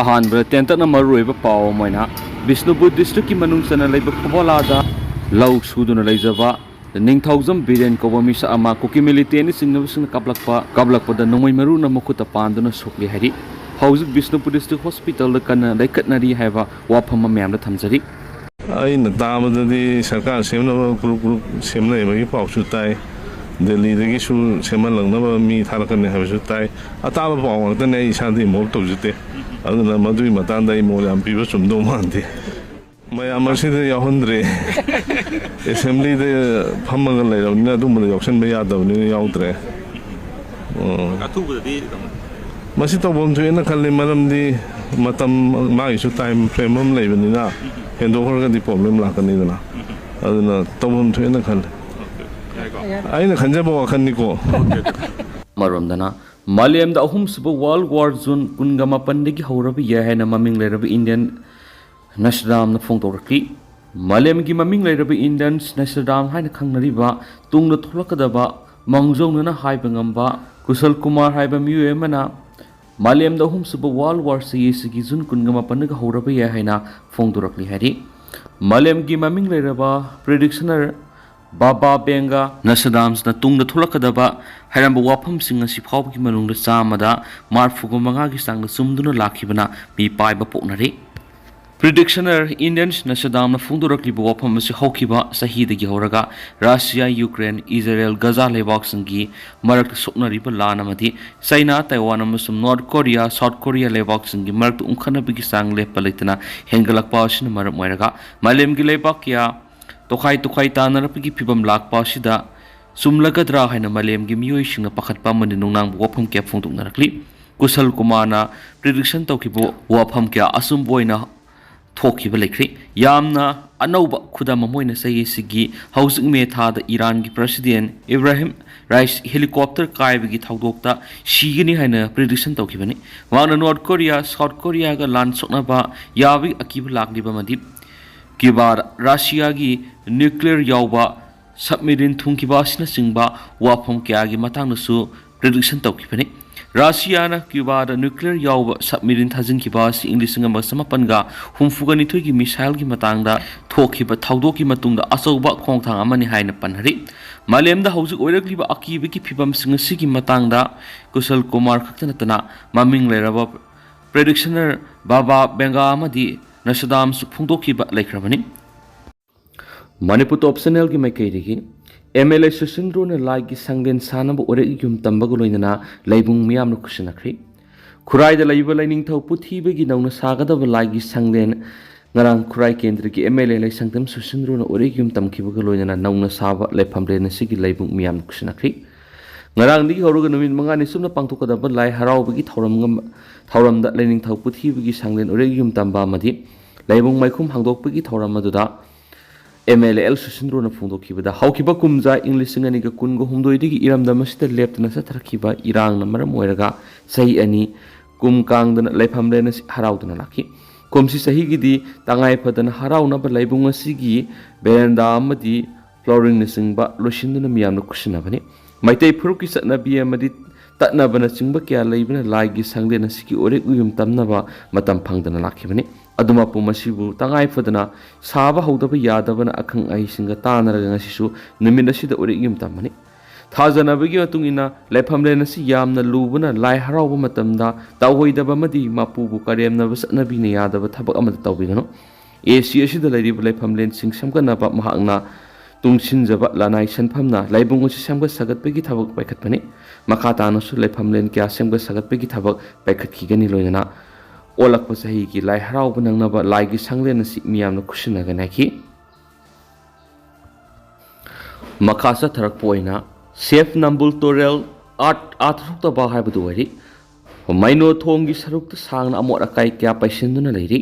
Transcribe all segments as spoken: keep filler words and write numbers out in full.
ꯑꯍꯥꯟꯕꯗ ꯇꯦꯟꯇꯛꯅ ꯃꯔꯨꯑꯣꯏꯕ ꯄꯥꯎ ꯑꯃ ꯑꯣꯏꯅ, ꯕꯤꯁꯅꯨꯄꯨꯔ ꯗꯤꯁꯇ꯭ꯔꯤꯛꯀꯤ ꯃꯅꯨꯡ ꯆꯟꯅ ꯂꯩꯕ ꯐꯕꯣꯂꯥꯗ ꯂꯧ ꯁꯨꯗꯨꯅ ꯂꯩꯖꯕ ꯅꯤꯡꯊꯧꯖꯝ ꯕꯤꯔꯦꯟ ꯀꯧꯕ ꯃꯤꯁꯛ ꯑꯃ ꯀꯨꯀꯤ ꯃꯤꯂꯤꯇꯦꯟꯅ ꯆꯤꯡꯅꯕꯁꯤꯡꯅ ꯀꯥꯞꯂꯛꯄ ꯀꯥꯞꯂꯛꯄꯗ ꯅꯣꯡꯃꯩ ꯃꯔꯨꯅ ꯃꯈꯨꯠꯇ ꯄꯥꯟꯗꯨꯅ ꯁꯣꯛꯂꯦ ꯍꯥꯏꯔꯤ꯫ ꯍꯧꯖꯤꯛ ꯕꯤꯁꯅꯨꯄꯨꯔ ꯗꯤꯁꯇ꯭ꯔꯤꯛ ꯍꯣꯁꯄꯤꯇꯥꯜꯗ ꯀꯟꯅ ꯂꯩꯈꯠꯅꯔꯤ ꯍꯥꯏꯕ ꯋꯥꯐꯝ ꯑꯃ ꯃꯌꯥꯝꯗ ꯊꯝꯖꯔꯤ꯫ ꯑꯩꯅ ꯇꯥꯕꯗꯗꯤ ꯁꯔꯀꯥꯔ ꯁꯦꯝꯅꯕ ꯒ꯭ꯔꯨꯞ ꯒ꯭ꯔꯨꯞ ꯁꯦꯝꯅꯩꯕꯒꯤ ꯄꯥꯎꯁꯨ ꯇꯥꯏ, ꯗꯦꯜꯂꯤꯗꯒꯤꯁꯨ ꯁꯦꯝꯍꯜꯂꯛꯅꯕ ꯃꯤ ꯊꯥꯔꯛꯀꯅꯤ ꯍꯥꯏꯕꯁꯨ ꯇꯥꯏ꯫ ꯑꯇꯥꯕ ꯄꯥꯎ ꯉꯥꯛꯇꯅꯦ, ꯑꯩ ꯏꯁꯥꯗꯤ ꯏꯟꯚꯣꯜꯕ ꯇꯧꯖꯗꯦ꯫ ꯑꯗꯨꯅ ꯃꯗꯨꯒꯤ ꯃꯇꯥꯡꯗ ꯑꯩ ꯃꯣꯠ ꯌꯥꯝ ꯄꯤꯕ ꯆꯨꯝꯗꯧ ꯃꯥꯟꯗꯦ꯫ ꯃꯌꯥꯝ ꯑꯁꯤꯗ ꯌꯥꯎꯍꯟꯗ꯭ꯔꯦ꯫ ꯑꯦꯁꯦꯝꯕ꯭ꯂꯤꯗ ꯐꯝꯃꯒ ꯂꯩꯔꯕꯅꯤꯅ ꯑꯗꯨꯝꯕꯗ ꯌꯥꯎꯁꯟꯕ ꯌꯥꯗꯕꯅꯤꯅ ꯌꯥꯎꯗ꯭ꯔꯦ꯫ ꯎꯝ꯫ ꯑꯊꯨꯕꯗꯗꯤ ꯑꯗꯨꯝ ꯃꯁꯤ ꯇꯧꯐꯝ ꯊꯣꯛꯑꯦꯅ ꯈꯜꯂꯤ, ꯃꯔꯝꯗꯤ ꯃꯇꯝ, ꯃꯥꯒꯤꯁꯨ ꯇꯥꯏꯝ ꯐ꯭ꯔꯦꯝ ꯑꯃ ꯂꯩꯕꯅꯤꯅ ꯍꯦꯟꯗꯣꯛꯈ꯭ꯔꯒꯗꯤ ꯄ꯭ꯔꯣꯕ꯭ꯂꯦꯝ ꯂꯥꯛꯀꯅꯤꯗꯅ꯫ ꯑꯗꯨꯅ ꯇꯧꯐꯝ ꯊꯣꯛꯑꯦꯅ ꯈꯜꯂꯤ꯫ ꯑꯩꯅ ꯈꯟꯖꯕ ꯋꯥꯈꯜꯅꯤꯀꯣ꯫ ꯑꯃꯔꯣꯝꯗꯅ, ꯃꯥꯂꯦꯝꯗ ꯑꯍꯨꯝꯁꯨꯕ ꯋꯥꯔꯜ ꯋꯥꯔ ꯖꯨꯟ ꯀꯨꯟꯒ ꯃꯥꯄꯟꯗꯒꯤ ꯍꯧꯔꯕ ꯌꯥꯏ ꯍꯥꯏꯅ ꯃꯃꯤꯡ ꯂꯩꯔꯕ ꯏꯟꯗꯤꯌꯟ ꯅꯁ꯭ꯔꯗꯥꯝꯅ ꯐꯣꯡꯗꯣꯔꯛꯂꯤ꯫ ꯃꯥꯂꯦꯝꯒꯤ ꯃꯃꯤꯡ ꯂꯩꯔꯕ ꯏꯟꯗꯤꯌꯟ ꯅꯁ꯭ꯔꯗꯥꯝ ꯍꯥꯏꯅ ꯈꯪꯅꯔꯤꯕ ꯇꯨꯡꯗ ꯊꯣꯛꯂꯛꯀꯗꯕ ꯃꯥꯡꯖꯧꯅꯅ ꯍꯥꯏꯕ ꯉꯝꯕ ꯀꯨꯁꯜ ꯀꯨꯃꯥꯔ ꯍꯥꯏꯕ ꯃꯤꯑꯣꯏ ꯑꯃꯅ ꯃꯥꯂꯦꯝꯗ ꯑꯍꯨꯝꯁꯨꯕ ꯋꯥꯔꯜ ꯋꯥꯔ ꯆꯍꯤ ꯑꯁꯤꯒꯤ ꯖꯨꯟ ꯀꯨꯟꯒ ꯃꯥꯄꯟꯒ ꯍꯧꯔꯕ ꯌꯥꯏ ꯍꯥꯏꯅ ꯐꯣꯡꯗꯣꯔꯛꯂꯤ ꯍꯥꯏꯔꯤ꯫ ꯃꯥꯂꯦꯝꯒꯤ ꯃꯃꯤꯡ ꯂꯩꯔꯕ ꯄ꯭ꯔꯤꯗꯤꯛꯁꯅꯔ ꯕꯥꯕꯥ ꯕꯦꯡꯒ ꯅꯁ꯭ꯔꯗꯥꯝꯁꯅ ꯇꯨꯡꯗ ꯊꯣꯛꯂꯛꯀꯗꯕ ꯍꯥꯏꯔꯝꯕ ꯋꯥꯐꯝꯁꯤꯡ ꯑꯁꯤ ꯐꯥꯎꯕꯒꯤ ꯃꯅꯨꯡꯗ ꯆꯥꯝꯃꯗ ꯃꯥꯔꯐꯨꯒ ꯃꯉꯥꯒꯤ ꯆꯥꯡꯗ ꯆꯨꯝꯗꯨꯅ ꯂꯥꯛꯈꯤꯕꯅ ꯃꯤꯄꯥꯏꯕ ꯄꯣꯛꯅꯔꯤ꯫ ꯄ꯭ꯔꯤꯗꯤꯛꯁꯅꯔ ꯏꯟꯗꯤꯌꯟ ꯅꯁ꯭ꯔꯗꯥꯝꯅ ꯐꯣꯡꯗꯣꯔꯛꯂꯤꯕ ꯋꯥꯐꯝ ꯑꯁꯤ ꯍꯧꯈꯤꯕ ꯆꯍꯤꯗꯒꯤ ꯍꯧꯔꯒ ꯔꯁꯤꯌꯥ, ꯌꯨꯀ꯭ꯔꯦꯟ, ꯏꯖꯔꯦꯜ, ꯒꯖꯥ ꯂꯩꯕꯥꯛꯁꯤꯡꯒꯤ ꯃꯔꯛꯇ ꯁꯣꯛꯅꯔꯤꯕ ꯂꯥꯟ ꯑꯃꯗꯤ ꯆꯩꯅꯥ, ꯇꯥꯏꯋꯥꯟ ꯑꯃꯁꯨꯡ ꯅꯣꯔꯠ ꯀꯣꯔꯤꯌꯥ, ꯁꯥꯎꯠ ꯀꯣꯔꯤꯌꯥ ꯂꯩꯕꯥꯛꯁꯤꯡꯒꯤ ꯃꯔꯛꯇ ꯎꯪꯈꯠꯅꯕꯒꯤ ꯆꯥꯡ ꯂꯦꯞꯄ ꯂꯩꯇꯅ ꯍꯦꯟꯒꯠꯂꯛꯄ ꯑꯁꯤꯅ ꯃꯔꯝ ꯑꯣꯏꯔꯒ ꯃꯥꯂꯦꯝꯒꯤ ꯂꯩꯕꯥꯛ ꯀꯌꯥ ꯇꯣꯈꯥꯏ ꯇꯣꯈꯥꯏ ꯇꯥꯅꯔꯛꯄꯒꯤ ꯐꯤꯕꯝ ꯂꯥꯛꯄ ꯑꯁꯤꯗ ꯆꯨꯝꯂꯒꯗ꯭ꯔꯥ ꯍꯥꯏꯅ ꯃꯥꯂꯦꯝꯒꯤ ꯃꯤꯑꯣꯏꯁꯤꯡꯅ ꯄꯥꯈꯠꯄ ꯑꯃꯗꯤ ꯅꯨꯡꯅꯥꯡꯕ ꯋꯥꯐꯝ ꯀꯌꯥ ꯐꯣꯡꯗꯣꯛꯅꯔꯛꯂꯤ꯫ ꯀꯨꯁꯜ ꯀꯨꯃꯥꯔꯅ ꯄ꯭ꯔꯤꯗꯤꯛꯁꯟ ꯇꯧꯈꯤꯕ ꯋꯥꯐꯝ ꯀꯌꯥ ꯑꯆꯨꯝꯕ ꯑꯣꯏꯅ ꯊꯣꯛꯈꯤꯕ ꯂꯩꯈ꯭ꯔꯦ꯫ ꯌꯥꯝꯅ ꯑꯅꯧꯕ ꯈꯨꯗꯝ ꯑꯃ ꯑꯣꯏꯅ ꯆꯍꯤ ꯑꯁꯤꯒꯤ ꯍꯧꯖꯤꯛ ꯃꯦ ꯊꯥꯗ ꯏꯔꯥꯟꯒꯤ ꯄ꯭ꯔꯁꯤꯗꯦꯟ ꯏꯕ꯭ꯔꯥꯍꯤꯝ ꯔꯥꯏꯁ ꯍꯦꯂꯤꯀꯣꯞꯇꯔ ꯀꯥꯏꯕꯒꯤ ꯊꯧꯗꯣꯛꯇ ꯁꯤꯒꯅꯤ ꯍꯥꯏꯅ ꯄ꯭ꯔꯤꯗꯤꯛꯁꯟ ꯇꯧꯈꯤꯕꯅꯤ꯫ ꯃꯍꯥꯛꯅ ꯅꯣꯔꯠ ꯀꯣꯔꯤꯌꯥ, ꯁꯥꯎꯠ ꯀꯣꯔꯤꯌꯥꯒ ꯂꯥꯟ ꯁꯣꯛꯅꯕ ꯌꯥꯕꯒꯤ ꯑꯀꯤꯕ ꯂꯥꯛꯂꯤꯕ ꯑꯃꯗꯤ ꯀ꯭ꯌꯨꯕꯥ, ꯔꯁꯤꯌꯥꯒꯤ ꯅ꯭ꯌꯨꯀ꯭ꯂꯤꯌꯔ ꯌꯥꯎꯕ ꯁꯕꯃꯦꯔꯤꯟ ꯊꯨꯡꯈꯤꯕ ꯑꯁꯤꯅꯆꯤꯡꯕ ꯋꯥꯐꯝ ꯀꯌꯥꯒꯤ ꯃꯇꯥꯡꯗꯁꯨ ꯄ꯭ꯔꯤꯗꯤꯛꯁꯟ ꯇꯧꯈꯤꯕꯅꯤ꯫ ꯔꯁꯤꯌꯥꯅ ꯀ꯭ꯌꯨꯕꯥꯗ ꯅ꯭ꯌꯨꯀ꯭ꯂꯤꯌꯔ ꯌꯥꯎꯕ ꯁꯕꯃꯦꯔꯤꯟ ꯊꯥꯖꯤꯟꯈꯤꯕ ꯑꯁꯤ ꯏꯪ ꯂꯤꯁꯤꯡ ꯑꯃꯒ ꯆꯃꯥꯄꯟꯒ ꯍꯨꯝꯐꯨꯒ ꯅꯤꯊꯣꯏꯒꯤ ꯃꯤꯁꯥꯏꯜꯒꯤ ꯃꯇꯥꯡꯗ ꯊꯣꯛꯈꯤꯕ ꯊꯧꯗꯣꯛꯀꯤ ꯃꯇꯨꯡꯗ ꯑꯆꯧꯕ ꯈꯣꯡꯊꯥꯡ ꯑꯃꯅꯤ ꯍꯥꯏꯅ ꯄꯟꯅꯔꯤ꯫ ꯃꯥꯂꯦꯝꯗ ꯍꯧꯖꯤꯛ ꯑꯣꯏꯔꯛꯂꯤꯕ ꯑꯀꯤꯕꯒꯤ ꯐꯤꯕꯝꯁꯤꯡ ꯑꯁꯤꯒꯤ ꯃꯇꯥꯡꯗ ꯀꯨꯁꯜ ꯀꯨꯃꯥꯔ ꯈꯛꯇ ꯅꯠꯇꯅ ꯃꯃꯤꯡ ꯂꯩꯔꯕ ꯄ꯭ꯔꯦꯗꯤꯛꯁꯅꯔ ꯕꯥꯕꯥ ꯕꯦꯡꯒꯥ ꯑꯃꯗꯤ ꯅꯁꯗꯥꯝꯁꯨ ꯐꯣꯡꯗꯣꯛꯈꯤꯕ ꯂꯩꯈ꯭ꯔꯕꯅꯤ꯫ ꯃꯅꯤꯄꯨꯔ ꯇꯣꯞ ꯆꯦꯅꯦꯜꯒꯤ ꯃꯥꯏꯀꯩꯗꯒꯤ ꯑꯦꯝ ꯑꯦꯜ ꯑꯦ ꯁꯨꯁꯤꯟꯗ꯭ꯔꯣꯅ ꯂꯥꯏꯒꯤ ꯁꯪꯂꯦꯟ ꯁꯥꯅꯕ ꯎꯔꯦꯛ ꯌꯨꯝ ꯇꯝꯕꯒ ꯂꯣꯏꯅꯅ ꯂꯩꯕꯨꯡ ꯃꯤꯌꯥꯝꯅ ꯈꯨꯠꯁꯤꯟꯅꯈ꯭ꯔꯤ꯫ ꯈꯨꯔꯥꯏꯗ ꯂꯩꯕ ꯂꯥꯏꯅꯤꯡꯊꯧ ꯄꯨꯊꯤꯕꯒꯤ ꯅꯧꯅ ꯁꯥꯒꯗꯕ ꯂꯥꯏꯒꯤ ꯁꯪꯂꯦꯟ ꯉꯔꯥꯡ ꯈꯨꯔꯥꯏ ꯀꯦꯟꯗ꯭ꯔꯒꯤ ꯑꯦꯝ ꯑꯦꯜ ꯑꯦ ꯂꯩꯁꯪꯊꯦꯝ ꯁꯨꯁꯤꯟꯗ꯭ꯔꯣꯅ ꯎꯔꯦꯛ ꯌꯨꯝ ꯇꯝꯈꯤꯕꯒ ꯂꯣꯏꯅꯅ ꯅꯧꯅ ꯁꯥꯕ ꯂꯩꯐꯝꯂꯦꯟ ꯑꯁꯤꯒꯤ ꯂꯩꯕꯨꯡ ꯃꯤꯌꯥꯝꯅ ꯈꯨꯠꯁꯤꯟꯅꯈ꯭ꯔꯤ꯫ ꯉꯔꯥꯡꯗꯒꯤ ꯍꯧꯔꯒ ꯅꯨꯃꯤꯠ ꯃꯉꯥꯅꯤ ꯆꯨꯞꯅ ꯄꯥꯡꯊꯣꯛꯀꯗꯕ ꯂꯥꯏ ꯍꯔꯥꯎꯕꯒꯤ ꯊꯧꯔꯝ ꯊꯧꯔꯝꯗ ꯂꯥꯏꯅꯤꯡꯊꯧ ꯄꯨꯊꯤꯕꯒꯤ ꯁꯪꯂꯦꯟ ꯎꯔꯦꯛ ꯌꯨꯝ ꯇꯝꯕ ꯑꯃꯗꯤ ꯂꯩꯕꯨꯡ ꯃꯥꯏꯈꯨꯝ ꯍꯥꯡꯗꯣꯛꯄꯒꯤ ꯊꯧꯔꯝ ꯑꯗꯨꯗ ꯑꯦꯝ ꯑꯦꯜ ꯑꯦ ꯑꯦꯜ ꯁꯨꯁꯤꯟꯗ꯭ꯔꯣꯅ ꯐꯣꯡꯗꯣꯛꯈꯤꯕꯗ, ꯍꯧꯈꯤꯕ ꯀꯨꯝꯖꯥ ꯏꯪ ꯂꯤꯁꯤꯡ ꯑꯅꯤꯒ ꯀꯨꯟꯒ ꯍꯨꯝꯗꯣꯏꯗꯒꯤ ꯏꯔꯝꯗꯝ ꯑꯁꯤꯗ ꯂꯦꯞꯇꯅ ꯆꯠꯊꯔꯛꯈꯤꯕ ꯏꯔꯥꯡꯅ ꯃꯔꯝ ꯑꯣꯏꯔꯒ ꯆꯍꯤ ꯑꯅꯤ ꯀꯨꯝ ꯀꯥꯡꯗꯅ ꯂꯩꯐꯝꯂꯦꯟ ꯑꯁꯤ ꯍꯔꯥꯎꯗꯨꯅ ꯂꯥꯛꯈꯤ꯫ ꯀꯨꯝꯁꯤ ꯆꯍꯤꯒꯤꯗꯤ ꯇꯉꯥꯏ ꯐꯗꯅ ꯍꯔꯥꯎꯅꯕ ꯂꯩꯕꯨꯡ ꯑꯁꯤꯒꯤ ꯕꯦꯔꯦꯟꯗꯥ ꯑꯃꯗꯤ ꯐ꯭ꯂꯣꯔꯤꯡꯅꯆꯤꯡꯕ ꯂꯣꯏꯁꯤꯟꯗꯨꯅ ꯃꯤꯌꯥꯝꯅ ꯈꯨꯠꯁꯤꯟꯅꯕꯅꯤ꯫ ꯃꯩꯇꯩ ꯐꯨꯔꯨꯞꯀꯤ ꯆꯠꯅꯕꯤ ꯑꯃꯗꯤ ꯇꯠꯅꯕꯅꯆꯤꯡꯕ ꯀꯌꯥ ꯂꯩꯕꯅ ꯂꯥꯏꯒꯤ ꯁꯪꯂꯦꯟ ꯑꯁꯤꯒꯤ ꯎꯔꯦꯛ ꯎꯌꯨꯝ ꯇꯝꯅꯕ ꯃꯇꯝ ꯐꯪꯗꯅ ꯂꯥꯛꯈꯤꯕꯅꯤ꯫ ꯑꯗꯨꯃꯛꯄꯨ ꯃꯁꯤꯕꯨ ꯇꯉꯥꯏ ꯐꯗꯅ ꯁꯥꯕ ꯍꯧꯗꯕ ꯌꯥꯗꯕꯅ ꯑꯈꯪ ꯑꯍꯩꯁꯤꯡꯒ ꯇꯥꯟꯅꯔꯒ ꯉꯁꯤꯁꯨ ꯅꯨꯃꯤꯠ ꯑꯁꯤꯗ ꯎꯔꯦꯛ ꯌꯨꯝ ꯇꯝꯕꯅꯤ꯫ ꯊꯥꯖꯅꯕꯒꯤ ꯃꯇꯨꯡ ꯏꯟꯅ ꯂꯩꯐꯝꯂꯦꯟ ꯑꯁꯤ ꯌꯥꯝꯅ ꯂꯨꯕꯅ ꯂꯥꯏ ꯍꯔꯥꯎꯕ ꯃꯇꯝꯗ ꯇꯧꯑꯣꯏꯗꯕ ꯑꯃꯗꯤ ꯃꯄꯨꯕꯨ ꯀꯔꯦꯝꯅꯕ ꯆꯠꯅꯕꯤꯅ ꯌꯥꯗꯕ ꯊꯕꯛ ꯑꯃꯠꯇ ꯇꯧꯕꯤꯒꯅꯨ꯫ ꯑꯦ ꯁꯤ ꯑꯁꯤꯗ ꯂꯩꯔꯤꯕ ꯂꯩꯐꯝꯂꯦꯟꯁꯤꯡ ꯁꯦꯝꯒꯠꯅꯕ ꯃꯍꯥꯛꯅ ꯇꯨꯡꯁꯤꯟꯖꯕ ꯂꯅꯥꯏ ꯁꯦꯟꯐꯝꯅ ꯂꯥꯏꯕꯨꯡ ꯑꯁꯤ ꯁꯦꯝꯒꯠ ꯁꯥꯒꯠꯄꯒꯤ ꯊꯕꯛ ꯄꯥꯏꯈꯠꯄꯅꯤ꯫ ꯃꯈꯥ ꯇꯥꯅꯁꯨ ꯂꯩꯐꯝꯂꯦꯟ ꯀꯌꯥ ꯁꯦꯝꯒꯠ ꯁꯥꯒꯠꯄꯒꯤ ꯊꯕꯛ ꯄꯥꯏꯈꯠꯈꯤꯒꯅꯤ꯫ ꯂꯣꯏꯅꯅ ꯑꯣꯜꯂꯛꯄ ꯆꯍꯤꯒꯤ ꯂꯥꯏ ꯍꯔꯥꯎꯕ ꯅꯪꯅꯕ ꯂꯥꯏꯒꯤ ꯁꯪꯂꯦꯟ ꯑꯁꯤ ꯃꯤꯌꯥꯝꯅ ꯈꯨꯠꯁꯤꯟꯅꯒꯅꯤ ꯍꯥꯏꯈꯤ꯫ ꯃꯈꯥ ꯆꯠꯊꯔꯛꯄ ꯑꯣꯏꯅ ꯁꯦꯐ ꯅꯝꯕꯨꯜ ꯇꯨꯔꯦꯜ ꯑꯥꯔꯠ ꯑꯥꯊ ꯊꯣꯛꯇꯕ ꯍꯥꯏꯕꯗꯨ ꯑꯣꯏꯔꯤ꯫ ꯃꯩꯅꯣ ꯊꯣꯡꯒꯤ ꯁꯔꯨꯛꯇ ꯁꯥꯡꯅ ꯑꯃꯣꯠ ꯑꯀꯥꯏ ꯀꯌꯥ ꯄꯩꯁꯤꯟꯗꯨꯅ ꯂꯩꯔꯤ꯫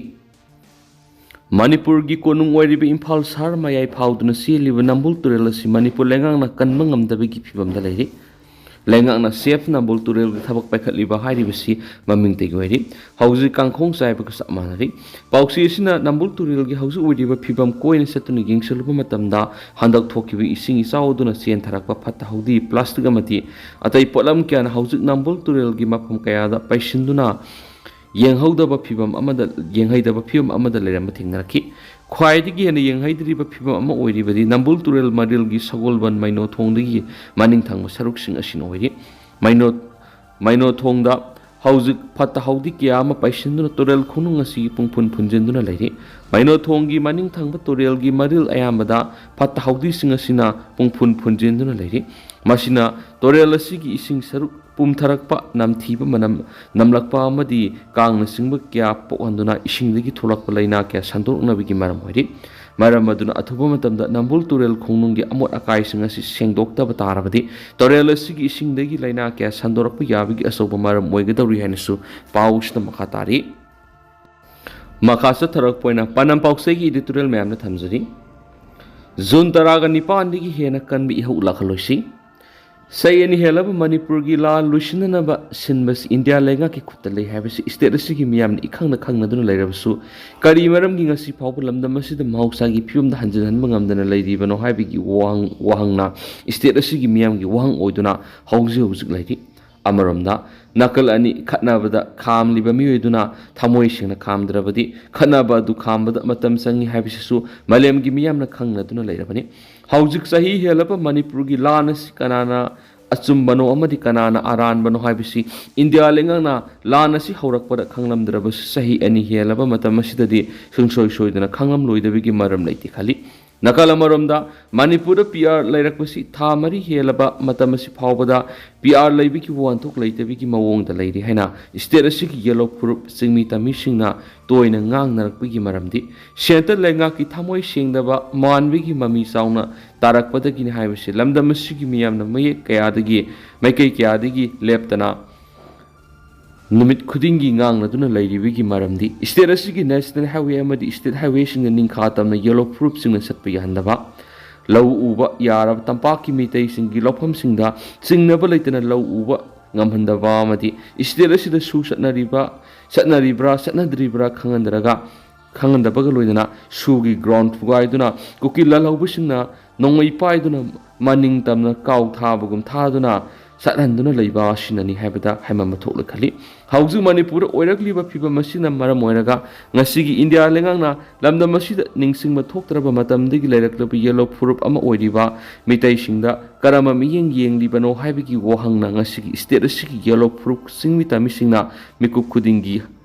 ꯃꯅꯤꯄꯨꯔꯒꯤ ꯀꯣꯅꯨꯡ ꯑꯣꯏꯔꯤꯕ ꯏꯝꯐꯥꯜ ꯁꯍꯔ ꯃꯌꯥꯏ ꯐꯥꯎꯗꯨꯅ ꯆꯦꯜꯂꯤꯕ ꯅꯝꯕꯨꯜ ꯇꯨꯔꯦꯜ ꯑꯁꯤ ꯃꯅꯤꯄꯨꯔ ꯂꯩꯉꯥꯛꯅ ꯀꯟꯕ ꯉꯝꯗꯕꯒꯤ ꯐꯤꯕꯝꯗ ꯂꯩꯔꯤ꯫ ꯂꯩꯉꯥꯛꯅ Save ꯅꯝꯕꯨꯜ ꯇꯨꯔꯦꯜꯒꯤ ꯊꯕꯛ ꯄꯥꯏꯈꯠꯂꯤꯕ ꯍꯥꯏꯔꯤꯕꯁꯤ ꯃꯃꯤꯡꯇꯒꯤ ꯑꯣꯏꯔꯤ꯫ ꯍꯧꯖꯤꯛ ꯀꯥꯡꯈꯣꯡ ꯆꯥꯏꯕꯒ ꯆꯞ ꯃꯥꯟꯅꯔꯤ꯫ ꯄꯥꯎꯆꯦ ꯑꯁꯤꯅ ꯅꯝꯕꯨꯜ ꯇꯨꯔꯦꯜꯒꯤ ꯍꯧꯖꯤꯛ ꯑꯣꯏꯔꯤꯕ ꯐꯤꯕꯝ ꯀꯣꯏꯅ ꯆꯠꯇꯨꯅ ꯌꯦꯡꯁꯤꯜꯂꯨꯕ ꯃꯇꯝꯗ, ꯍꯟꯗꯛ ꯊꯣꯛꯈꯤꯕ ꯏꯁꯤꯡ ꯏꯆꯥꯎ ꯑꯗꯨꯅ ꯆꯦꯟꯊꯔꯛꯄ ꯐꯠꯇ ꯍꯥꯎꯗꯤ, ꯄ꯭ꯂꯥꯁꯇꯤꯛ ꯑꯃꯗꯤ ꯑꯇꯩ ꯄꯣꯠꯂꯝ ꯀꯌꯥꯅ ꯍꯧꯖꯤꯛ ꯅꯝꯕꯨꯜ ꯇꯨꯔꯦꯜꯒꯤ ꯃꯐꯝ ꯀꯌꯥꯗ ꯄꯩꯁꯤꯟꯗꯨꯅ ꯌꯦꯡꯍꯧꯗꯕ ꯐꯤꯕꯝ ꯑꯃꯗ, ꯌꯦꯡꯍꯩꯗꯕ ꯐꯤꯕꯝ ꯑꯃꯗ ꯂꯩꯔꯝꯕ ꯊꯦꯡꯅꯔꯛꯈꯤ꯫ ꯈ꯭ꯋꯥꯏꯗꯒꯤ ꯍꯦꯟꯅ ꯌꯦꯡꯍꯩꯗ꯭ꯔꯤꯕ ꯐꯤꯕꯝ ꯑꯃ ꯑꯣꯏꯔꯤꯕꯗꯤ ꯅꯝꯕꯨꯜ ꯇꯨꯔꯦꯜ ꯃꯔꯤꯜꯒꯤ ꯁꯒꯣꯜꯕꯟ ꯃꯩꯅꯣ ꯊꯣꯡꯗꯒꯤ ꯃꯅꯤꯡ ꯊꯪꯕ ꯁꯔꯨꯛꯁꯤꯡ ꯑꯁꯤꯅ ꯑꯣꯏꯔꯤ꯫ ꯃꯩꯅꯣ, ꯃꯩꯅꯣ ꯊꯣꯡꯗ ꯍꯧꯖꯤꯛ ꯐꯠꯇ ꯍꯥꯎꯗꯤ ꯀꯌꯥ ꯑꯃ ꯄꯩꯁꯤꯟꯗꯨꯅ ꯇꯨꯔꯦꯜ ꯈꯣꯡꯅꯨꯡ ꯑꯁꯤꯒꯤ ꯄꯨꯡꯐꯨꯟ ꯐꯨꯟꯖꯤꯟꯗꯨꯅ ꯂꯩꯔꯤ꯫ ꯃꯩꯅꯣ ꯊꯣꯡꯒꯤ ꯃꯅꯤꯡ ꯊꯪꯕ ꯇꯨꯔꯦꯜꯒꯤ ꯃꯔꯤꯜ ꯑꯌꯥꯝꯕꯗ ꯐꯠꯇ ꯍꯥꯎꯗꯤꯁꯤꯡ ꯑꯁꯤꯅ ꯄꯨꯡꯐꯨꯟ ꯐꯨꯟꯖꯤꯟꯗꯨꯅ ꯂꯩꯔꯤ꯫ ꯃꯁꯤꯅ ꯇꯨꯔꯦꯜ ꯑꯁꯤꯒꯤ ꯏꯁꯤꯡ ꯁꯔꯨꯛ ꯄꯨꯝꯊꯔꯛꯄ, ꯅꯝꯊꯤꯕ ꯃꯅꯝ ꯅꯝꯂꯛꯄ ꯑꯃꯗꯤ ꯀꯥꯡꯅꯆꯤꯡꯕ ꯀꯌꯥ ꯄꯣꯛꯍꯟꯗꯨꯅ ꯏꯁꯤꯡꯗꯒꯤ ꯊꯣꯛꯂꯛꯄ ꯂꯩꯅꯥ ꯀꯌꯥ ꯁꯟꯗꯣꯔꯛꯅꯕꯒꯤ ꯃꯔꯝ ꯑꯣꯏꯔꯤ꯫ ꯃꯔꯝ ꯑꯗꯨꯅ ꯑꯊꯨꯕ ꯃꯇꯝꯗ ꯅꯝꯕꯨꯜ ꯇꯨꯔꯦꯜ ꯈꯣꯡꯅꯨꯡꯒꯤ ꯑꯃꯣꯠ ꯑꯀꯥꯏꯁꯤꯡ ꯑꯁꯤ ꯁꯦꯡꯗꯣꯛꯇꯕ ꯇꯥꯔꯕꯗꯤ ꯇꯨꯔꯦꯜ ꯑꯁꯤꯒꯤ ꯏꯁꯤꯡꯗꯒꯤ ꯂꯩꯅꯥ ꯀꯌꯥ ꯁꯟꯗꯣꯔꯛꯄ ꯌꯥꯕꯒꯤ ꯑꯆꯧꯕ ꯃꯔꯝ ꯑꯣꯏꯒꯗꯧꯔꯤ ꯍꯥꯏꯅꯁꯨ ꯄꯥꯎꯁꯤꯗ ꯃꯈꯥ ꯇꯥꯔꯤ꯫ ꯃꯈꯥ ꯆꯠꯊꯔꯛꯄ ꯑꯣꯏꯅ ꯄꯥꯟꯗꯝ ꯄꯥꯎꯆꯦꯒꯤ editorial ꯃꯌꯥꯝꯅ ꯊꯝꯖꯔꯤ꯫ ꯖꯨꯟ ꯇꯔꯥꯒ ꯅꯤꯄꯥꯟꯗꯒꯤ ꯍꯦꯟꯅ ꯀꯟꯕ ꯏꯍꯧ ꯂꯥꯛꯍꯜꯂꯣꯏꯁꯤ꯫ ꯆꯍꯤ ꯑꯅꯤ ꯍꯦꯜꯂꯕ ꯃꯅꯤꯄꯨꯔꯒꯤ ꯂꯥꯟ ꯂꯣꯏꯁꯤꯟꯅꯅꯕ ꯁꯤꯟꯕꯁꯤ ꯏꯟꯗꯤꯌꯥ ꯂꯩꯉꯥꯛꯀꯤ ꯈꯨꯠꯇ ꯂꯩ ꯍꯥꯏꯕꯁꯤ state ꯑꯁꯤꯒꯤ ꯃꯤꯌꯥꯝꯅ ꯏꯈꯪꯅ ꯈꯪꯅꯗꯨꯅ ꯂꯩꯔꯕꯁꯨ, ꯀꯔꯤ ꯃꯔꯝꯒꯤ ꯉꯁꯤ ꯐꯥꯎꯕ ꯂꯝꯗꯝ ꯑꯁꯤꯗ ꯃꯍꯧꯁꯥꯒꯤ ꯐꯤꯕꯝꯗ ꯍꯟꯖꯤꯟꯍꯟꯕ ꯉꯝꯗꯅ ꯂꯩꯔꯤꯕꯅꯣ ꯍꯥꯏꯕꯒꯤ ꯋꯥꯍꯪ, ꯋꯥꯍꯪꯅ state ꯑꯁꯤꯒꯤ ꯃꯤꯌꯥꯝꯒꯤ ꯋꯥꯍꯪ ꯑꯣꯏꯗꯨꯅ ꯍꯧꯖꯤꯛ ꯍꯧꯖꯤꯛ ꯂꯩꯔꯤ꯫ ꯑꯃꯔꯣꯝꯗ, ꯅꯥꯀꯜ ꯑꯅꯤ ꯈꯠꯅꯕꯗ ꯈꯥꯝꯂꯤꯕ ꯃꯤꯑꯣꯏꯗꯨꯅ ꯊꯃꯣꯏ ꯁꯦꯡꯅ ꯈꯥꯝꯗ꯭ꯔꯕꯗꯤ, ꯈꯠꯅꯕ ꯑꯗꯨ ꯈꯥꯝꯕꯗ ꯃꯇꯝ ꯆꯪꯏ ꯍꯥꯏꯕꯁꯤꯁꯨ ꯃꯥꯂꯦꯝꯒꯤ ꯃꯤꯌꯥꯝꯅ ꯈꯪꯅꯗꯨꯅ ꯂꯩꯔꯕꯅꯤ꯫ ꯍꯧꯖꯤꯛ ꯆꯍꯤ ꯍꯦꯜꯂꯕ ꯃꯅꯤꯄꯨꯔꯒꯤ ꯂꯥꯟ ꯑꯁꯤ ꯀꯅꯥꯅ ꯑꯆꯨꯝꯕꯅꯣ ꯑꯃꯗꯤ ꯀꯅꯥꯅ ꯑꯔꯥꯟꯕꯅꯣ ꯍꯥꯏꯕꯁꯤ ꯏꯟꯗꯤꯌꯥ ꯂꯩꯉꯥꯛꯅ ꯂꯥꯟ ꯑꯁꯤ ꯍꯧꯔꯛꯄꯗ ꯈꯪꯂꯝꯗ꯭ꯔꯕꯁꯨ, ꯆꯍꯤ ꯑꯅꯤ ꯍꯦꯜꯂꯕ ꯃꯇꯝ ꯑꯁꯤꯗꯗꯤ ꯁꯨꯡꯁꯣꯏ ꯁꯣꯏꯗꯅ ꯈꯪꯂꯝꯂꯣꯏꯗꯕꯒꯤ ꯃꯔꯝ ꯂꯩꯇꯦ ꯈꯜꯂꯤ꯫ ꯅꯥꯀꯜ ꯑꯃꯔꯣꯝꯗ, ꯃꯅꯤꯄꯨꯔꯗ P R ꯂꯩꯔꯛꯄꯁꯤ ꯊꯥ ꯃꯔꯤ ꯍꯦꯜꯂꯕ ꯃꯇꯝ ꯑꯁꯤ ꯐꯥꯎꯕꯗ P R ꯂꯩꯕꯒꯤ ꯋꯥꯍꯟꯊꯣꯛ ꯂꯩꯇꯕꯒꯤ ꯃꯑꯣꯡꯗ ꯂꯩꯔꯤ ꯍꯥꯏꯅ state ꯑꯁꯤꯒꯤ ꯌꯦꯜꯂꯣ ꯐꯨꯔꯨꯞ ꯆꯤꯡꯃꯤ ꯇꯝꯃꯤꯁꯤꯡꯅ ꯇꯣꯏꯅ ꯉꯥꯡꯅꯔꯛꯄꯒꯤ ꯃꯔꯝꯗꯤ, centre ꯂꯩꯉꯥꯛꯀꯤ ꯊꯃꯣꯏ ꯁꯦꯡꯗꯕ ꯃꯥꯟꯕꯒꯤ ꯃꯃꯤ ꯆꯥꯎꯅ ꯇꯥꯔꯛꯄꯗꯒꯤꯅꯤ ꯍꯥꯏꯕꯁꯤ ꯂꯝꯗꯝ ꯑꯁꯤꯒꯤ ꯃꯤꯌꯥꯝꯅ ꯃꯌꯦꯛ ꯀꯌꯥꯗꯒꯤ, ꯃꯥꯏꯀꯩ ꯀꯌꯥꯗꯒꯤ ꯂꯦꯞꯇꯅ ꯅꯨꯃꯤꯠ ꯈꯨꯗꯤꯡꯒꯤ ꯉꯥꯡꯅꯗꯨꯅ ꯂꯩꯔꯤꯕꯒꯤ ꯃꯔꯝꯗꯤ, state ꯑꯁꯤꯒꯤ national highway ꯑꯃꯗꯤ state highwayꯁꯤꯡꯗ ꯅꯤꯡꯈꯥ ꯇꯝꯅ ꯌꯦꯜꯂꯣ ꯐꯨꯔꯨꯞꯁꯤꯡꯅ ꯆꯠꯄ ꯌꯥꯍꯟꯗꯕ, ꯂꯧ ꯎꯕ ꯌꯥꯔꯕ ꯇꯝꯄꯥꯛꯀꯤ ꯃꯤꯇꯩꯁꯤꯡꯒꯤ ꯂꯧꯐꯝꯁꯤꯡꯗ ꯆꯤꯡꯅꯕ ꯂꯩꯇꯅ ꯂꯧ ꯎꯕ ꯉꯝꯍꯟꯗꯕ ꯑꯃꯗꯤ ꯏꯁꯇꯦꯠ ꯑꯁꯤꯗ ꯁꯨ ꯆꯠꯅꯔꯤꯕ, ꯆꯠꯅꯔꯤꯕ꯭ꯔꯥ ꯆꯠꯅꯗ꯭ꯔꯤꯕ꯭ꯔꯥ ꯈꯪꯍꯟꯗꯔꯒ, ꯈꯪꯍꯟꯗꯕꯒ ꯂꯣꯏꯅꯅ ꯁꯨꯒꯤ ꯒ꯭ꯔꯥꯎꯟ ꯊꯨꯒꯥꯏꯗꯨꯅ ꯀꯨꯀꯤ ꯂꯥꯜꯍꯧꯕꯁꯤꯡꯅ ꯅꯣꯡꯃꯩ ꯄꯥꯏꯗꯨꯅ ꯃꯅꯤꯡ ꯇꯝꯅ ꯀꯥꯎ ꯊꯥꯕꯒꯨꯝ ꯊꯥꯗꯨꯅ ꯆꯠꯍꯟꯗꯨꯅ ꯂꯩꯕ ꯑꯁꯤꯅꯅꯤ ꯍꯥꯏꯕꯗ ꯍꯥꯏꯃꯟꯕ ꯊꯣꯛꯂꯣꯏ ꯈꯜꯂꯤ꯫ ꯍꯧꯖꯤꯛ ꯃꯅꯤꯄꯨꯔꯗ ꯑꯣꯏꯔꯛꯂꯤꯕ ꯐꯤꯕꯝ ꯑꯁꯤꯅ ꯃꯔꯝ ꯑꯣꯏꯔꯒ ꯉꯁꯤꯒꯤ ꯏꯟꯗꯤꯌꯥ ꯂꯩꯉꯥꯛꯅ ꯂꯝꯗꯝ ꯑꯁꯤꯗ ꯅꯤꯡꯁꯤꯡꯕ ꯊꯣꯛꯇ꯭ꯔꯕ ꯃꯇꯝꯗꯒꯤ ꯂꯩꯔꯛꯂꯕ ꯌꯦꯜꯂꯣ ꯐꯨꯔꯨꯞ ꯑꯃ ꯑꯣꯏꯔꯤꯕ ꯃꯤꯇꯩꯁꯤꯡꯗ ꯀꯔꯝꯕ ꯃꯤꯠꯌꯦꯡ ꯌꯦꯡꯂꯤꯕꯅꯣ ꯍꯥꯏꯕꯒꯤ ꯋꯥꯍꯪꯅ ꯉꯁꯤꯒꯤ ꯏꯁꯇꯦꯠ ꯑꯁꯤꯒꯤ ꯌꯦꯜꯂꯣ ꯐꯨꯔꯨꯞ ꯆꯤꯡꯃꯤ ꯇꯝꯃꯤꯁꯤꯡꯅ ꯃꯤꯀꯨꯞ ꯈꯨꯗꯤꯡꯒꯤ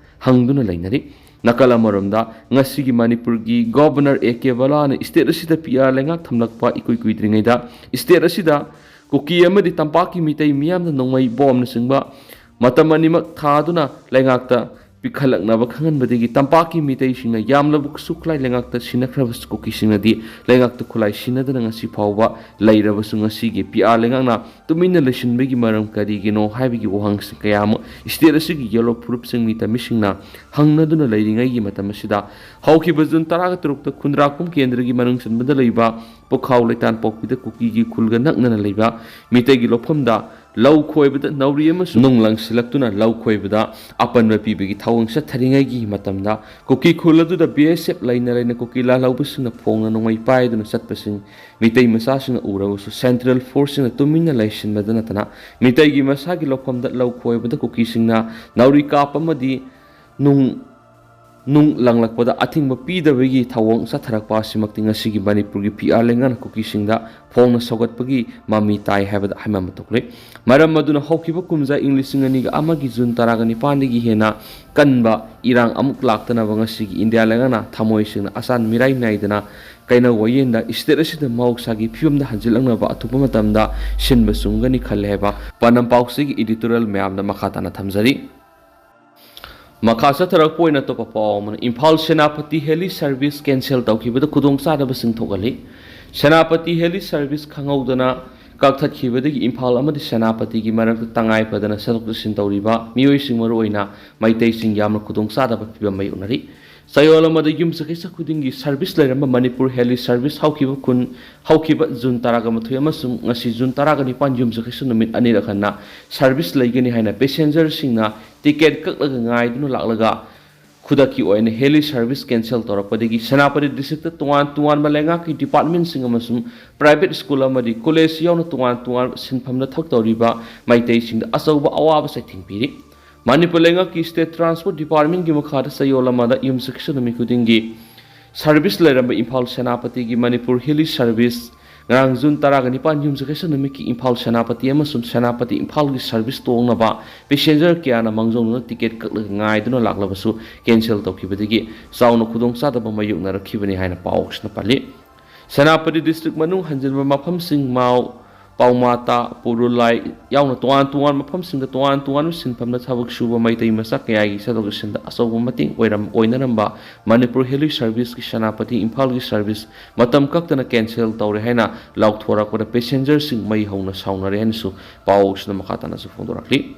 ꯍꯪꯗꯨꯅ ꯂꯩꯅꯔꯤ꯫ ꯅꯥꯀꯜ ꯑꯃꯔꯣꯝꯗ, ꯉꯁꯤꯒꯤ ꯃꯅꯤꯄꯨꯔꯒꯤ ꯒꯣꯕꯔꯅꯔ ꯑꯦ ꯀꯦ ꯕꯂꯥꯅ ꯏꯁꯇꯦꯠ ꯑꯁꯤꯗ ꯄꯤ ꯑꯥꯔ ꯂꯩꯉꯥꯛ ꯊꯝꯂꯛꯄ ꯏꯀꯨꯏ ꯀꯨꯏꯗ꯭ꯔꯤꯉꯩꯗ ꯏꯁꯇꯦꯠ ꯑꯁꯤꯗ ꯀꯨꯀꯤ ꯑꯃꯗꯤ ꯇꯝꯄꯥꯛꯀꯤ ꯃꯤꯇꯩ ꯃꯤꯌꯥꯝꯅ ꯅꯣꯡꯃꯩ, ꯕꯣꯝꯅꯆꯤꯡꯕ ꯃꯇꯝ ꯑꯅꯤꯃꯛ ꯊꯥꯗꯨꯅ ꯂꯩꯉꯥꯛꯇ ꯄꯤꯈꯠꯂꯛꯅꯕ ꯈꯪꯍꯟꯕꯗꯒꯤ ꯇꯝꯄꯥꯛꯀꯤ ꯃꯤꯇꯩꯁꯤꯡꯅ ꯌꯥꯝꯂꯕ ꯈꯨꯠꯁꯨ ꯈꯨꯠꯂꯥꯏ ꯂꯩꯉꯥꯛꯇ ꯁꯤꯟꯅꯈ꯭ꯔꯕꯁꯨ ꯀꯨꯀꯤꯁꯤꯡꯅꯗꯤ ꯂꯩꯉꯥꯛꯇ ꯈꯨꯠꯂꯥꯏ ꯁꯤꯟꯅꯗꯅ ꯉꯁꯤ ꯐꯥꯎꯕ ꯂꯩꯔꯕꯁꯨ ꯉꯁꯤꯒꯤ ꯄꯤ ꯑꯥꯔ ꯂꯩꯉꯥꯛꯅ ꯇꯨꯃꯤꯟꯅ ꯂꯩꯁꯤꯟꯕꯒꯤ ꯃꯔꯝ ꯀꯔꯤꯒꯤꯅꯣ ꯍꯥꯏꯕꯒꯤ ꯋꯥꯍꯪꯁꯤꯡ ꯀꯌꯥ ꯑꯃ ꯏꯁꯇꯦꯠ ꯑꯁꯤꯒꯤ ꯌꯦꯜꯂꯣ ꯐꯨꯔꯨꯞꯁꯤꯡ ꯃꯤꯇꯝꯃꯤꯁꯤꯡꯅ ꯍꯪꯅꯗꯨꯅ ꯂꯩꯔꯤꯉꯩꯒꯤ ꯃꯇꯝ ꯑꯁꯤꯗ ꯍꯧꯈꯤꯕ ꯖꯨꯟ ꯇꯔꯥꯒ ꯇꯔꯨꯛꯇ ꯈꯨꯟꯗ꯭ꯔꯥꯛꯄꯝ ꯀꯦꯟꯗ꯭ꯔꯒꯤ ꯃꯅꯨꯡ ꯆꯟꯕꯗ ꯂꯩꯕ ꯄꯨꯈꯥꯎ ꯂꯩꯇꯥꯟ ꯄꯣꯛꯄꯤꯗ ꯀꯨꯀꯤꯒꯤ ꯈꯨꯜꯒ ꯅꯛꯅꯅ ꯂꯩꯕ ꯃꯤꯇꯩꯒꯤ ꯂꯧꯐꯝꯗ ꯂꯧ ꯈꯣꯏꯕꯗ ꯅꯥꯎꯔꯤ ꯑꯃꯁꯨꯡ ꯅꯨꯡ ꯂꯪꯁꯤꯜꯂꯛꯇꯨꯅ ꯂꯧ ꯈꯣꯏꯕꯗ ꯑꯄꯟꯕ ꯄꯤꯕꯒꯤ ꯊꯧꯑꯣꯡ ꯆꯠꯊꯔꯤꯉꯩꯒꯤ ꯃꯇꯝꯗ ꯀꯨꯀꯤ ꯈꯨꯜ ꯑꯗꯨꯗ ꯕꯤ ꯑꯦꯁ ꯑꯦꯐ ꯂꯩꯅ ꯂꯩꯅ ꯀꯨꯀꯤ ꯂꯥꯜꯍꯧꯕꯁꯤꯡꯅ ꯐꯣꯡꯅ ꯅꯣꯡꯃꯩ ꯄꯥꯏꯗꯨꯅ ꯆꯠꯄꯁꯤꯡ ꯃꯤꯇꯩ ꯃꯆꯥꯁꯤꯡꯅ ꯎꯔꯕꯁꯨ ꯁꯦꯟꯇ꯭ꯔꯦꯜ ꯐꯣꯔꯁꯁꯤꯡꯅ ꯇꯨꯃꯤꯟꯅ ꯂꯩꯁꯤꯟꯕꯗ ꯅꯠꯇꯅ ꯃꯤꯇꯩꯒꯤ ꯃꯁꯥꯒꯤ ꯂꯧꯐꯝꯗ ꯂꯧ ꯈꯣꯏꯕꯗ ꯀꯨꯀꯤꯁꯤꯡꯅ ꯅꯥꯎꯔꯤ ꯀꯥꯞꯄ ꯑꯃꯗꯤ ꯅꯨꯡ ꯅꯨꯡ ꯂꯪꯂꯛꯄꯗ ꯑꯊꯤꯡꯕ ꯄꯤꯗꯕꯒꯤ ꯊꯧꯑꯣꯡ ꯆꯠꯊꯔꯛꯄ ꯑꯁꯤꯃꯛꯇꯤ ꯉꯁꯤꯒꯤ ꯃꯅꯤꯄꯨꯔꯒꯤ ꯄꯤ ꯑꯥꯔ ꯂꯩꯉꯥꯛꯅ ꯀꯨꯀꯤꯁꯤꯡꯗ ꯐꯣꯡꯅ ꯁꯧꯒꯠꯄꯒꯤ ꯃꯃꯤ ꯇꯥꯏ ꯍꯥꯏꯕꯗ ꯍꯥꯏꯃꯟꯕ ꯊꯣꯛꯂꯦ꯫ ꯃꯔꯝ ꯑꯗꯨꯅ ꯍꯧꯈꯤꯕ ꯀꯨꯝꯖꯥ ꯏꯪ ꯂꯤꯁꯤꯡ ꯑꯅꯤꯒ ꯑꯃꯒꯤ ꯖꯨꯟ ꯇꯔꯥꯒ ꯅꯤꯄꯥꯟꯗꯒꯤ ꯍꯦꯟꯅ ꯀꯟꯕ ꯏꯔꯥꯡ ꯑꯃꯨꯛ ꯂꯥꯛꯇꯅꯕ ꯉꯁꯤꯒꯤ ꯏꯟꯗꯤꯌꯥ ꯂꯩꯉꯥꯛꯅ ꯊꯃꯣꯏ ꯁꯦꯡꯅ ꯑꯆꯥꯟ ꯃꯤꯔꯥꯏ ꯅꯥꯏꯗꯅ ꯀꯩꯅꯧ ꯋꯥꯌꯦꯟꯗ ꯏꯁꯇꯦꯠ ꯑꯁꯤꯗ ꯃꯍꯧꯁꯥꯒꯤ ꯐꯤꯕꯝꯗ ꯍꯟꯖꯤꯜꯂꯛꯅꯕ ꯑꯊꯨꯕ ꯃꯇꯝꯗ ꯁꯤꯟꯕ ꯆꯨꯝꯒꯅꯤ ꯈꯜꯂꯦ ꯍꯥꯏꯕ ꯄꯥꯟꯗꯝ ꯄꯥꯎꯆꯦꯒꯤ ꯏꯗꯤꯇꯣꯔꯤꯌꯦꯜ ꯃꯌꯥꯝꯗ ꯃꯈꯥ ꯇꯥꯅ ꯊꯝꯖꯔꯤ꯫ ꯃꯈꯥ ꯆꯠꯊꯔꯛꯄ ꯑꯣꯏꯅ ꯑꯇꯣꯞꯄ ꯄꯥꯎ ꯑꯃꯅ, Imphal Senapati heli service cancel ꯇꯧꯈꯤꯕꯗ ꯈꯨꯗꯣꯡꯆꯥꯗꯕꯁꯤꯡ ꯊꯣꯛꯍꯜꯂꯤ꯫ ꯁꯦꯅꯥꯄꯇꯤ ꯍꯦꯂꯤ ꯁꯔꯚꯤꯁ ꯈꯪꯍꯧꯗꯅ ꯀꯛꯊꯠꯈꯤꯕꯗꯒꯤ ꯏꯝꯐꯥꯜ ꯑꯃꯗꯤ ꯁꯦꯅꯥꯄꯇꯤꯒꯤ ꯃꯔꯛꯇ ꯇꯉꯥꯏ ꯐꯗꯅ ꯆꯠꯊꯣꯛ ꯆꯠꯁꯤꯟ ꯇꯧꯔꯤꯕ ꯃꯤꯑꯣꯏꯁꯤꯡ, ꯃꯔꯨꯑꯣꯏꯅ ꯃꯩꯇꯩꯁꯤꯡ, ꯌꯥꯝꯅ ꯈꯨꯗꯣꯡꯆꯥꯗꯕ ꯐꯤꯕꯝ ꯃꯥꯌꯣꯛꯅꯔꯤ꯫ ꯆꯌꯣꯜ ꯑꯃꯗ ꯌꯨꯝꯁꯀꯩꯁ ꯈꯨꯗꯤꯡꯒꯤ ꯁꯔꯚꯤꯁ ꯂꯩꯔꯝꯕ ꯃꯅꯤꯄꯨꯔ ꯍꯦꯂꯤ ꯁꯔꯚꯤꯁ ꯍꯧꯈꯤꯕ ꯀꯨꯟ, ꯍꯧꯈꯤꯕ ꯖꯨꯟ ꯇꯔꯥꯒ ꯃꯥꯊꯣꯏ ꯑꯃꯁꯨꯡ ꯉꯁꯤ ꯖꯨꯟ ꯇꯔꯥꯒ ꯅꯤꯄꯥꯟ ꯌꯨꯝꯁꯀꯩꯁ ꯅꯨꯃꯤꯠ ꯑꯅꯤꯔꯛ ꯍꯟꯅ ꯁꯔꯚꯤꯁ ꯂꯩꯒꯅꯤ ꯍꯥꯏꯅ ꯄꯦꯁꯦꯟꯖꯔꯁꯤꯡꯅ ꯇꯤꯀꯦꯠ ꯀꯛꯂꯒ ꯉꯥꯏꯗꯨꯅ ꯂꯥꯛꯂꯒ ꯈꯨꯗꯛꯀꯤ ꯑꯣꯏꯅ ꯍꯦꯂꯤ ꯁꯔꯚꯤꯁ ꯀꯦꯟꯁꯦꯜ ꯇꯧꯔꯛꯄꯗꯒꯤ ꯁꯦꯅꯥꯄꯇꯤ ꯗꯤꯁꯇ꯭ꯔꯤꯛꯇ ꯇꯣꯉꯥꯟ ꯇꯣꯉꯥꯟꯕ ꯂꯩꯉꯥꯛꯀꯤ ꯗꯤꯄꯥꯔꯠꯃꯦꯟꯁꯤꯡ ꯑꯃꯁꯨꯡ ꯄ꯭ꯔꯥꯏꯚꯦꯠ ꯁ꯭ꯀꯨꯜ ꯑꯃꯗꯤ ꯀꯣꯂꯦꯖ ꯌꯥꯎꯅ ꯇꯣꯉꯥꯟ ꯇꯣꯉꯥꯟꯕ ꯁꯤꯟꯐꯝꯗ ꯊꯕꯛ ꯇꯧꯔꯤꯕ ꯃꯩꯇꯩꯁꯤꯡꯗ ꯑꯆꯧꯕ ꯑꯋꯥꯕ ꯆꯩꯊꯦꯡ ꯄꯤꯔꯤ꯫ ꯃꯅꯤꯄꯨꯔ ꯂꯩꯉꯥꯛꯀꯤ ꯁ꯭ꯇꯦꯠ ꯇ꯭ꯔꯥꯟꯁꯄꯣꯔꯠ ꯗꯤꯄꯥꯔꯠꯃꯦꯟꯒꯤ ꯃꯈꯥꯗ ꯆꯌꯣꯜ ꯑꯃꯗ ꯌꯨꯝꯁꯀꯩꯁ ꯅꯨꯃꯤꯠ ꯈꯨꯗꯤꯡꯒꯤ ꯁꯔꯚꯤꯁ ꯂꯩꯔꯝꯕ ꯏꯝꯐꯥꯜ ꯁꯦꯅꯥꯄꯇꯤꯒꯤ ꯃꯅꯤꯄꯨꯔ ꯍꯦꯂꯤ ꯁꯔꯚꯤꯁ ꯉꯔꯥꯡ ꯖꯨꯟ ꯇꯔꯥꯒ ꯅꯤꯄꯥꯟ ꯌꯨꯝꯁꯀꯩꯁ ꯅꯨꯃꯤꯠꯀꯤ ꯏꯝꯐꯥꯜ ꯁꯦꯅꯥꯄꯇꯤ ꯑꯃꯁꯨꯡ ꯁꯦꯅꯥꯄꯇꯤ ꯏꯝꯐꯥꯜꯒꯤ ꯁꯔꯚꯤꯁ ꯇꯣꯡꯅꯕ ꯄꯦꯁꯦꯟꯖꯔ ꯀꯌꯥꯅ ꯃꯥꯡꯖꯧꯅꯅ ꯇꯤꯀꯦꯠ ꯀꯛꯂꯒ ꯉꯥꯏꯗꯨꯅ ꯂꯥꯛꯂꯕꯁꯨ ꯀꯦꯟꯁꯦꯜ ꯇꯧꯈꯤꯕꯗꯒꯤ ꯆꯥꯎꯅ ꯈꯨꯗꯣꯡꯆꯥꯗꯕ ꯃꯥꯌꯣꯛꯅꯔꯛꯈꯤꯕꯅꯤ ꯍꯥꯏꯅ ꯄꯥꯎꯁꯤꯅ ꯄꯜꯂꯤ꯫ ꯁꯦꯅꯥꯄꯇꯤ ꯗꯤꯁꯇ꯭ꯔꯤꯛ ꯃꯅꯨꯡ ꯍꯟꯖꯤꯟꯕ ꯃꯐꯝꯁꯤꯡ ꯃꯥꯎ, ꯄꯥꯎꯃꯥꯇꯥ, ꯄꯨꯔꯨꯂꯥꯏ ꯌꯥꯎꯅ ꯇꯣꯉꯥꯟ ꯇꯣꯉꯥꯟꯕ ꯃꯐꯝꯁꯤꯡꯗ ꯇꯣꯉꯥꯟ ꯇꯣꯉꯥꯟꯕ ꯁꯤꯟꯐꯝꯗ ꯊꯕꯛ ꯁꯨꯕ ꯃꯩꯇꯩ ꯃꯆꯥ ꯀꯌꯥꯒꯤ ꯆꯠꯊꯣꯛ ꯆꯠꯁꯤꯟꯗ ꯑꯆꯧꯕ ꯃꯇꯦꯡ ꯑꯣꯏꯔꯝ-, ꯑꯣꯏꯅꯔꯝꯕ ꯃꯅꯤꯄꯨꯔ ꯍꯦꯂꯤ ꯁꯔꯚꯤꯁꯀꯤ ꯁꯦꯅꯥꯄꯇꯤ ꯏꯝꯐꯥꯜꯒꯤ ꯁꯔꯚꯤꯁ ꯃꯇꯝ ꯀꯛꯇꯅ ꯀꯦꯟꯁꯦꯜ ꯇꯧꯔꯦ ꯍꯥꯏꯅ ꯂꯥꯎꯊꯣꯔꯛꯄꯗ ꯄꯦꯁꯦꯟꯖꯔꯁꯤꯡ ꯃꯩ ꯍꯧꯅ ꯁꯥꯎꯅꯔꯦ ꯍꯥꯏꯅꯁꯨ ꯄꯥꯎꯁꯤꯅ ꯃꯈꯥ ꯇꯥꯅꯁꯨ ꯐꯣꯡꯗꯣꯔꯛꯂꯤ꯫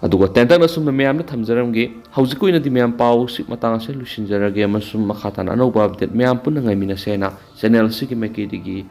ꯑꯗꯨꯒ ꯇꯦꯟꯇꯛꯅ ꯁꯨꯝꯅ ꯃꯌꯥꯝꯗ ꯊꯝꯖꯔꯝꯒꯦ꯫ ꯍꯧꯖꯤꯛꯀꯤ ꯑꯣꯏꯅꯗꯤ ꯃꯌꯥꯝ ꯄꯥꯎꯁꯤ ꯃꯇꯥꯡ ꯑꯁꯤꯗ ꯂꯣꯏꯁꯤꯟꯖꯔꯒꯦ ꯑꯃꯁꯨꯡ ꯃꯈꯥ ꯇꯥꯅ ꯑꯅꯧꯕ ꯑꯞꯗꯦꯠ ꯃꯌꯥꯝ ꯄꯨꯟꯅ ꯉꯥꯏꯃꯤꯟꯅꯁꯦ ꯍꯥꯏꯅ ꯆꯦꯅꯦꯜ ꯑꯁꯤꯒꯤ ꯃꯥꯏꯀꯩꯗꯒꯤ